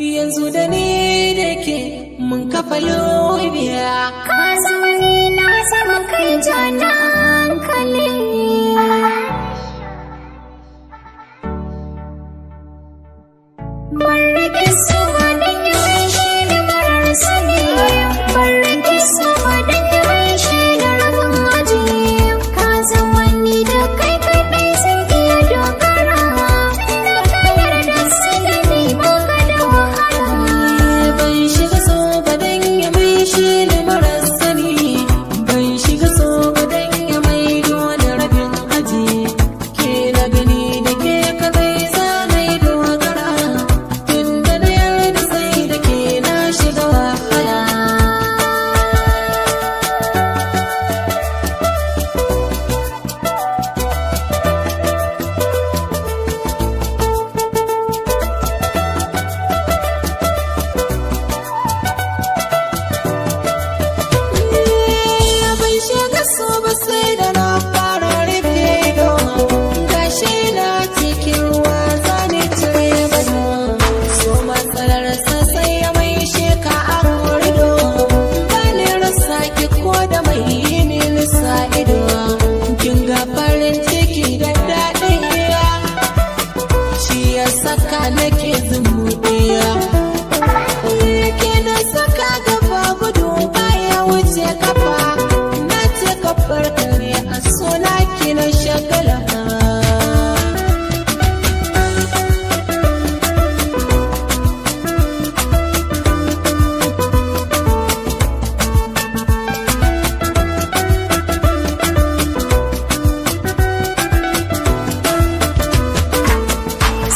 Yanzu da ni da ke mun kafa lobiya. Ka zama ni na zama kai jana hankali. Ban rike su ba dan yawan shi da marar sani. Ban rike su ba dan yawan shi da rabin aji. Ka zama ni da kai kaɗai zan iya dogara. Na ka yarda sai da ni ba ka da wahala. Ban shiga so ba dan ya mai shi da marar sani. Ban shiga so ba dan ya mai dole rabin aji. Ke na gani da ke kadai zanai dogara. Tunda na yarda sai da ke na shiga wahala. Ban shiga so ba sai da na fara rufe ido. Gashi na cikin ruwa zani cire bado. So matsalar sa sai ya mai sheka a korido. Bani rasa ki ko da mai yi mini sa ido. Kin ga farin ciki da daɗin iya. Shi ya saka nake zumuɗiya. Ke na saka gaba gudu baya wuce kafa. Na ce kafar kare a suna ki na shagala.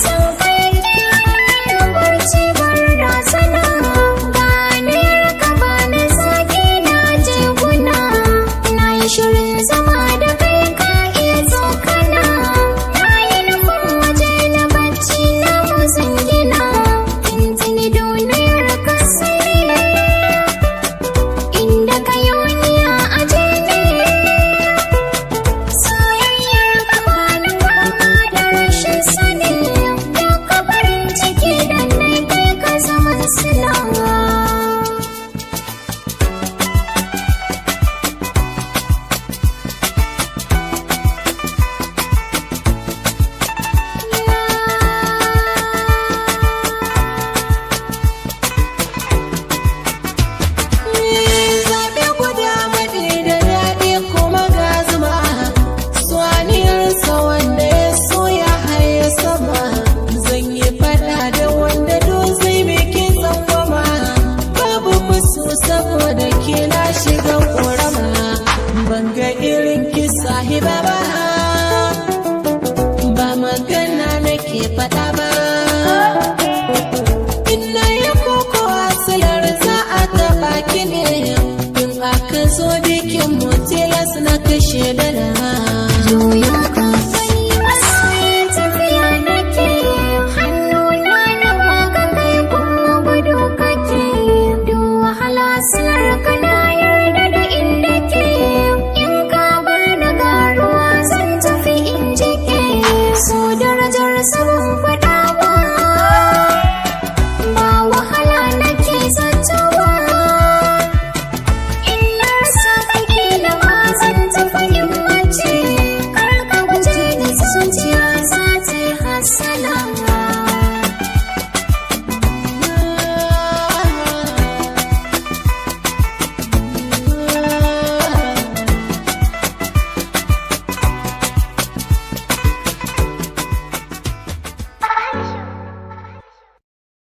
Sun kai barci bar razana. Ganiyar ka ba na sake na je guna. Na yi shirin zama da kai ka iya tsokana. Na yi nufin waje na bacci na muzan gina. Tuntuni duniyar ka sani. Inda ka yi wani ya aje ne. Soyayyar ka ba na fama da rashin sani. Duka farin ciki da na kai ka zama sila. Zaɓe guda maɗi da daɗi kuma ga zuma. Suwaniyarsa wanda ya so ya haye sama. Zan yi faɗa da wanda duk zai miki tsangwama. Babu musu saboda ke na shiga ƙorama. Ban ga irin ki sahiba ba. Ba magana nake faɗa ba. Ina yi koko asilar za a taɓa ki ne. In aka zo bikin mu tilas na kashe dala. Juya ka gani masoyi tafiya nake. Hannuna na baka kai kuma gudu kake. Duk wahala silar ka na yarda da inda ke. In ka bar na garuwa zan tafi in jike. So darajar sabon faɗa.